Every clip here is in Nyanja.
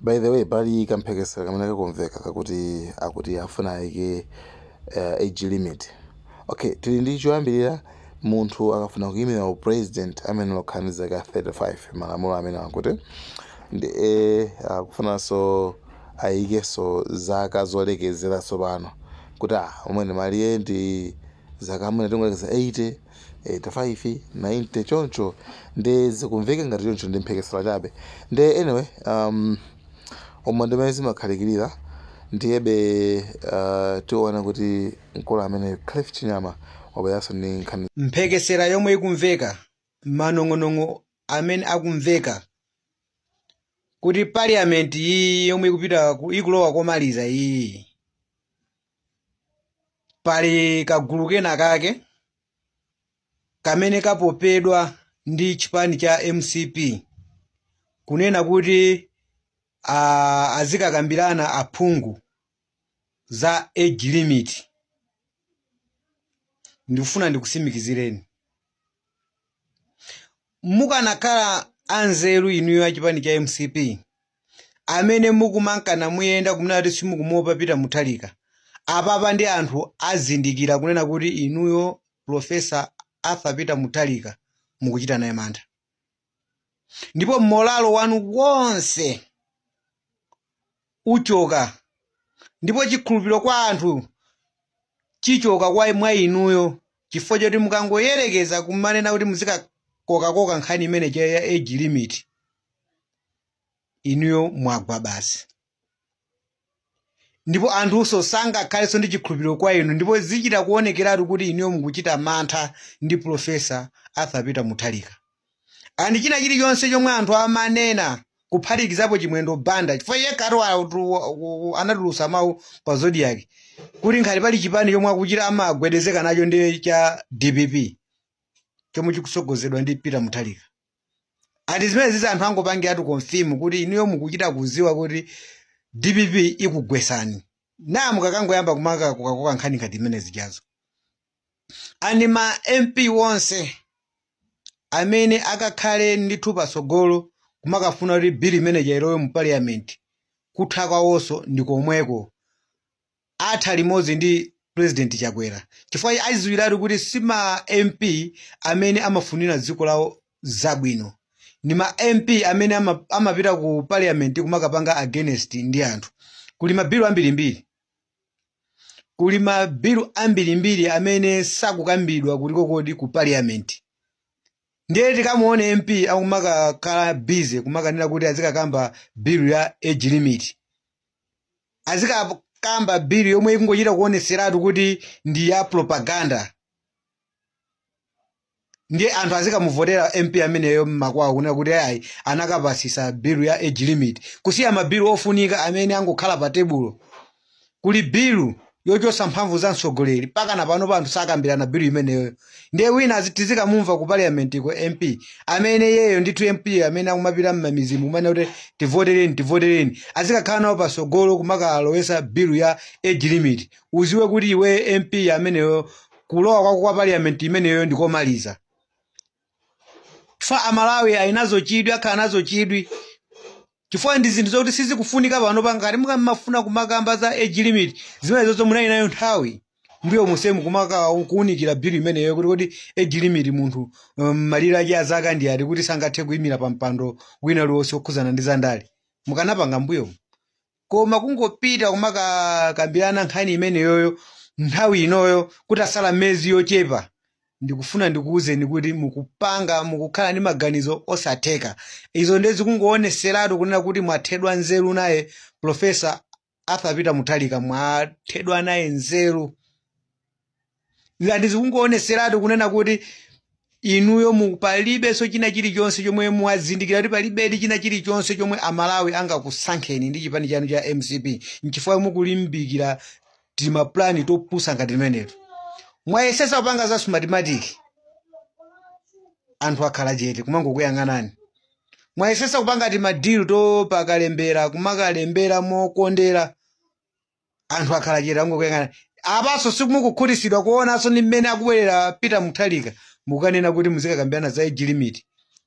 By the way, pali kamphekesera kamene kakumveka kakuti akuti afuna ayike age limit. Okay, tili ndi choyambirira, munthu akafuna kuyimira u president amene okhala ndi zaka 35, malamulo amene akuti ndi akufunanso ayikenso zaka zolekezera tsopano, kuti omwe maliye ndi zaka amene tingolekeza 80, 85, 90 choncho. Ndi zikumveka ngati choncho, ndi mphekesera chabe. Ndi anyway, omwe ndimene zimakhalikirira. Ndiyebe tiona kuti mkulu amene Cliff Chinyama wabweranso ndi nkhani. Mphekesera yomwe ikumveka, manong'onong'o amene akumveka kuti parliament iyi yomwe ikupita ikulowa komaliza iyi, pali kagulu kena kake kamene kapopedwa ndi chipani cha MCP kunena kuti azikakambirana aphungu za age limit. Ndikufuna ndikusimikizireni, mukanakhala anzeru inuyo achipani cha MCP amene mukumankana muyenda kumene kuti simukumuopa Peter Mutharika, apapa ndi anthu azindikira kunena kuti inuyo Professor Arthur Peter Mutharika mukuchita naye mantha, ndipo morale wanu wonse uchoka, ndipo chikhulupiriro kwa anthu chichoka kwa mwa inuyo, chifukwa choti mukangoyerekeza kumanena kuti muzikakokakoka nkhani imene ya age limit, inuyo mwagwa basi, ndipo anthunso sangakhalenso ndi chikhulupiriro kwa inu, ndipo zichita kuonekeratu kuti inuyo mukuchita mantha ndi Professor Arthur Peter Mutharika. And china chilichonse chomwe anthu amanena, kuphatikizapo Chimwendo Banda, chifukwa yekhatu anatulutsa mawu pa Zodiak kuti nkhati pali chipani chomwe akuchita amagwedezeka nacho ndi cha DPP chomwe chikusogozedwa ndi Peter Mutharika. Ati zimene zizi anthu angopangiratu confirm kuti inuyo mukuchita kuziwa kuti DPP ikugwesani na mukakangoyamba kumaka kukakoka nkhani ngati imene zijazo. And ma MP wonse amene akakhale ndithu patsogolo kumakafuna kuti bill imene ilowe mu parliament, kutha kwawonso ndi komweko, atha limodzi ndi President Chakwera, chifukwa aziwiratu kuti si ma MP amene amafunira dziko lawo zabwino, ndi ma MP amene amapita ku parliament kumakapanga against ndi anthu. Kuli mabilu ambirimbiri, kuli mabilu ambirimbiri amene sakukambidwa kuliko kodi ku parliament. Ndiye tikamuone MP akumakakhala busy kumakanena kuti azikakamba bilu ya age limit, azikakamba bilu yomwe ikungochita kuoneseratu kuti ndi ya propaganda, ndiye anthu azikamuvotera MP ameneyo mmakwawo kunena kuti ayi, anakapasisa bilu ya age limit, kusiya mabilu ofunika amene angokhala pa tebulo. Kuli bilu yochosa mphamvu za mtsogoleri, pakana pano pa anthu sakambirana bilu imeneyo. Ndiye wina tizikamumva ku parliament ko MP amene yeyo ndithu MP amene akumapita mmamizimu kumene kuti tivotereni, tivotereni, azikakhala nawo pasogolo kumakalowesa bilu ya age limit. Uziwe kuti iwe MP ameneyo, kulowa kwako kwa parliament imeneyo ndikomaliza. Chifukwa Amalawi ayinazo chidwi, akhala nazo chidwi, chifukwa ndi zinthu zokuti sizikufunika pano. Pangati mukamafuna kumakamba za age limit, zimene zozo munali nayo nthawi mbuyo musemu kumaka kuwunikira bilu imeneyo kuti kodi age limit munthu malire ake azaka ndi ati kuti sangathe kuyimira pa mpando wina uliwonse wokhuzana ndi zandale, mukanapanga mbuyomu. Koma kungopita kumakakambirana nkhani imeneyoyo nthawi inoyo kuti asala miyezi yochepa, ndikufuna ndikuwuzeni kuti mukupanga, mukukhala ndi maganizo osatheka. Izo ndezi kungooneseratu kunena kuti mwathedwa nzeru naye Professor Arthur Peter Mutharika, mwathedwa naye nzeru. Ngati zikungooneseratu kunena kuti inuyo palibenso china chilichonse chomwe mwazindikira, kuti palibedi china chilichonse chomwe Amalawi angakusankheni ndi chipani chanu cha MCP, nchifukwa mukulimbikira timapulani topusa ngati timeneto. Mwayesesa kupanga za Smartmatic, anthu akhala chete kumangokuyang'anani. Mwayesesa kupanga timadilu to pakalembera, kumakalembera mokondera, anthu akhala chete angokuyang'ana. Apanso simukukhutisidwa kuonanso ndi mmene akubwerera Peter Mutharika, mukanena kuti muzikakambirana za age limit.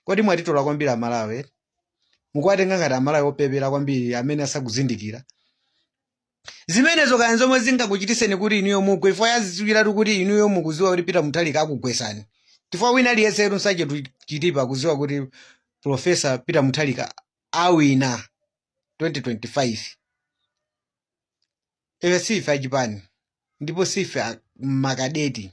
Kodi mwatitola kwambiri Amalawi, eh? Mukuwatenga ngati Amalawi opepera kwambiri amene asakuzindikira zimenezo, kaya zomwe zingakuchitiseni kuti inuyo mugwe. Ifo yazidziwiratu kuti inuyo mukuziwa kuti Peter Mutharika akugwesani, chifukwa wina aliyense Nsanje Chitipa akuziwa kuti Professor Peter Mutharika awina 2025. Ife sife achipani ndipo sife makadeti,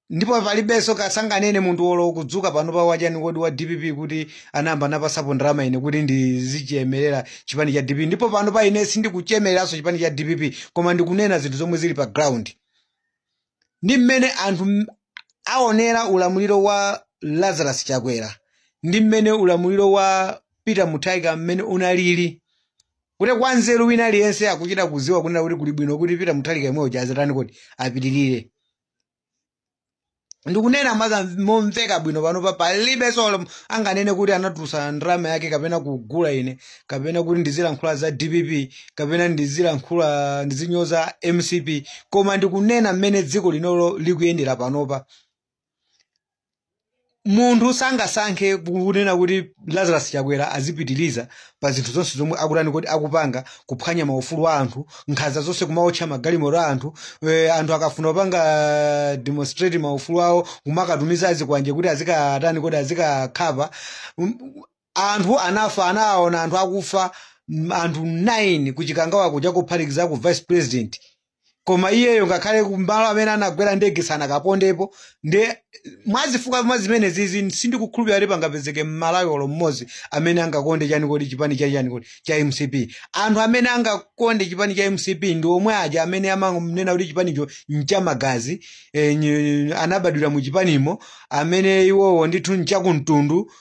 ndipo palibenso kasanganene munthu wolo kudzuka pano pa wachani kodi wa DPP kuti anayamba napasapo ndalama ine kuti ndizichemerera chipani cha DPP. Ndipo pano pa ine sindikuchemereranso chipani cha DPP, koma ndikunena zinthu zomwe zili pa ground ndi mmene anthu aonera ulamuliro wa Lazarus Chakwera ndi mmene ulamuliro wa Peter Mutharika mmene unalili, kuti kwa nzeru wina aliyense akuchita kuziwa kunena kuti kuli bwino kuti Peter Mutharika imweyo azatani kuti apitirire. Ndikunena maza momveka bwino panopa, palibe solo anganene kuti anatulusa ndalama yake kapena kugula ine kapena kuti ndizilankhula za DPP kapena ndizilankhula ndizinyoza MCP, koma ndikunena mmene dziko linolo likuyendera panopa. Munthu sangasankhe kunena kuti Lazarus Chakwera azipitiriza pa zinthu zonse zomwe akutani kuti akupanga, kuphwanya maufulu a anthu, nkhanza zonse, kumaotcha magalimoto a anthu, anthu akafuna kupanga demonstrate maufulu awo kumakatumiza azikwanje kuti azikatani kuti azikakhapa. Anthu anafa, anaona anthu akufa, anthu 9 kuchikangawa kuja kuphatikiza ku vice president, koma iyeyo ngakhale kumalo amene anagwera ndege sanakapondepo. Nde mwazifukwa mwa zimene zizi, sindikukhulupirira kuti pangapezeke Mmalawi olo mmodzi amene angakonde chani kodi chipani cha chani kodi cha MCP. Anthu amene angakonde chipani cha MCP ndi omwe aja amene amanena kuti chipanicho nchamagazi, anabadwira mu chipanimo, amene iwowo ndithu nchakumtundu,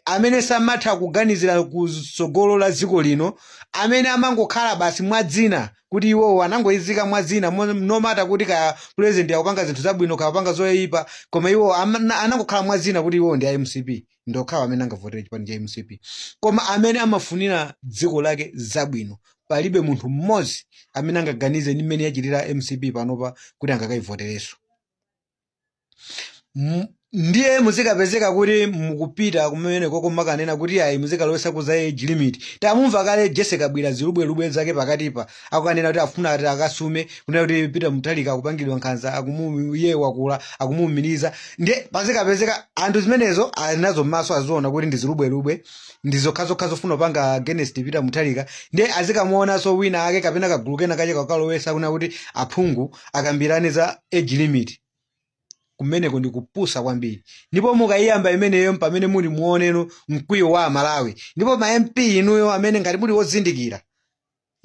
amene samatha kuganizira kutsogolo la dziko lino, amene amangokhala basi mwadzina kuti iwowo anangoyizika mwadzina, no matter kuti kaya president akupanga zinthu zabwino, kaya zoyipa, koma iwowo anangokhala mwadzina kuti iwowo ndi a MCP. Ndokhawo amene angavotere chipani cha MCP. Koma amene amafunira dziko lake zabwino, palibe munthu mmodzi amene angaganize ndi mmene yachitira MCP panopa kuti angakayivoterenso. Ndiye muzikapezeka kuti mukupita kumene koko makanena kuti ayi, muzikalowesa ku za age limit. Tamumva kale Jesse Kabwira zilubwelubwe zake pakatipa, akukanena kuti afuna ati akasume kunena kuti Peter Mutharika akupangidwa nkhanza, akumu iye wakula, akumuumiriza. Ndiye pazikapezeka anthu zimenezo ali nazo m'maso, aziona kuti ndi zilubwelubwe, ndi zokhazokha zofuna kupanga against Peter Mutharika. Ndiye azikamuonanso wina ake kapena kagulu kena kache kakalowesa kunena kuti aphungu akambirane za age limit. Kumeneko ndi kupusa kwambiri, ndipo mukayiyamba imeneyo pamene muli muoneno mkwiyo wa Amalawi. Ndipo ma MP inuyo amene ngati muli ozindikira,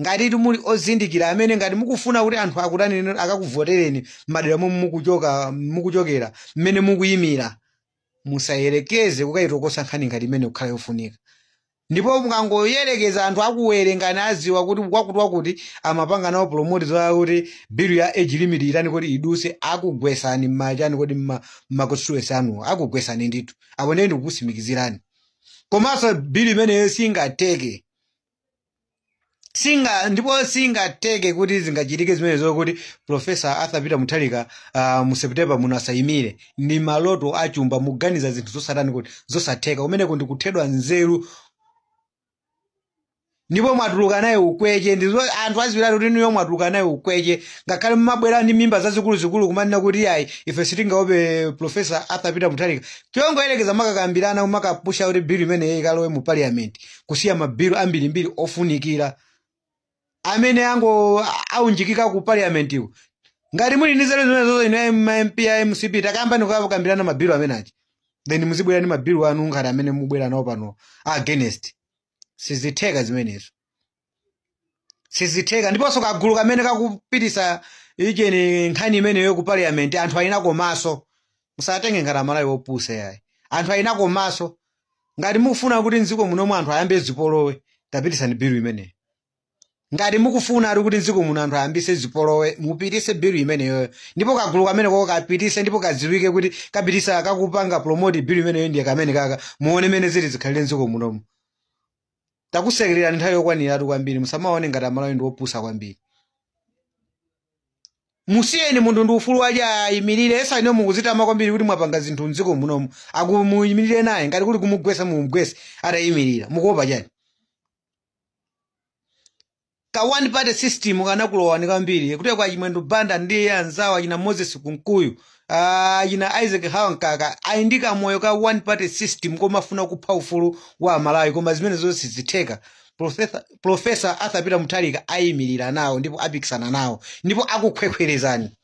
ngati muli ozindikira, amene ngati mukufuna kuti anthu akutani akakuvotereni m'madera momwe mukuchoka, mukuchokera, mmene mukuyimira, musayerekeze kukayitokosa nkhani ngati imene kukhala yofunika. Ndipo mukangoyerekeza, anthu akuwerengani, aziwa kuti kwakuti wakuti amapanga nawo promote zakuti bill ya age limit itani kuti iduse, akugwesani mmachani kodi mma constituency anuwo, akugwesani ndithu. Apo ndiye ndikukusimikizirani. Komanso bill imeneyo singateke, singa ndipo singateke kuti zingachitike zimenezo kuti Professor Arthur Peter Mutharika mu September muno asayimire. Ndi maloto achumba, muganiza zinthu zosatani kuti zosatheka. Kumeneko ndikuthedwa nzeru, ndipo mwatuluka naye ukweche. Ndizo anthu aziwiratu kuti inuyo mwatuluka naye ukweche, ngakhale mumabwera ndi mimba zazikuluzikulu kumanena kuti ayi, ife sitingaope Professor Arthur Peter Mutharika. Chongoyerekeza makakambirana, makapusha kuti bill imeneyi ikalowe mu parliament, kusiya mabilu ambirimbiri ofunikira amene ango aunjikika ku parliament iko. Ngati muli ndi nzeru zimenezozo inu ma MP a MCP, takamba ndikukambirana mabilu amene aja, then muzibwera ndi mabilu anu ngati amene mubwera nawo pano against. Sizitheka zimenezo, sizitheka. Ndiponso kagulu kamene kakupitisa icheni nkhani imeneyo ku parliament, anthu ayinako maso. Musatenge ngati Amalawi opusa yayi, anthu ayinako maso. Ngati mukufuna kuti mdziko munomwe anthu ayambe zipolowe, tapitisani bilu imeneyo. Ngati mukufuna ali kuti mdziko muno anthu ayambise zipolowe, mupitise bilu imeneyoyo, ndipo kagulu kamene koko kapitise, ndipo kadziwike kuti kapitisa, kakupanga promote bilu imeneyo ndiye kamene kaka. Muone mene zili zikhalire mdziko munomu. Takusekererani nthawi yokwaniratu kwambiri. Musamaone ngati Amalawi ndi opusa kwambiri. Musiyeni munthu ndi ufulu wache ayimirire. Esa ino mukuzitama kwambiri kuti mwapanga zinthu mdziko munomu. Akumuyimirire naye, ngati kuli kumugwesa mumugwese atayimirira. Mukuopa chani? Ka one party system kanakulowani kwambiri kuti kwa Chimwendo Banda ndi anzawo, achina Moses Kunkuyu, achina Isaac Hawa Mkaka, ali ndi kamoyo ka one party system komafuna kupha ufulu wa Malawi. Koma zimene zonse zitheka. Professor Arthur Peter Mutharika ayimirira nawo ndipo apikisana nawo ndipo akukhwekhwerezani.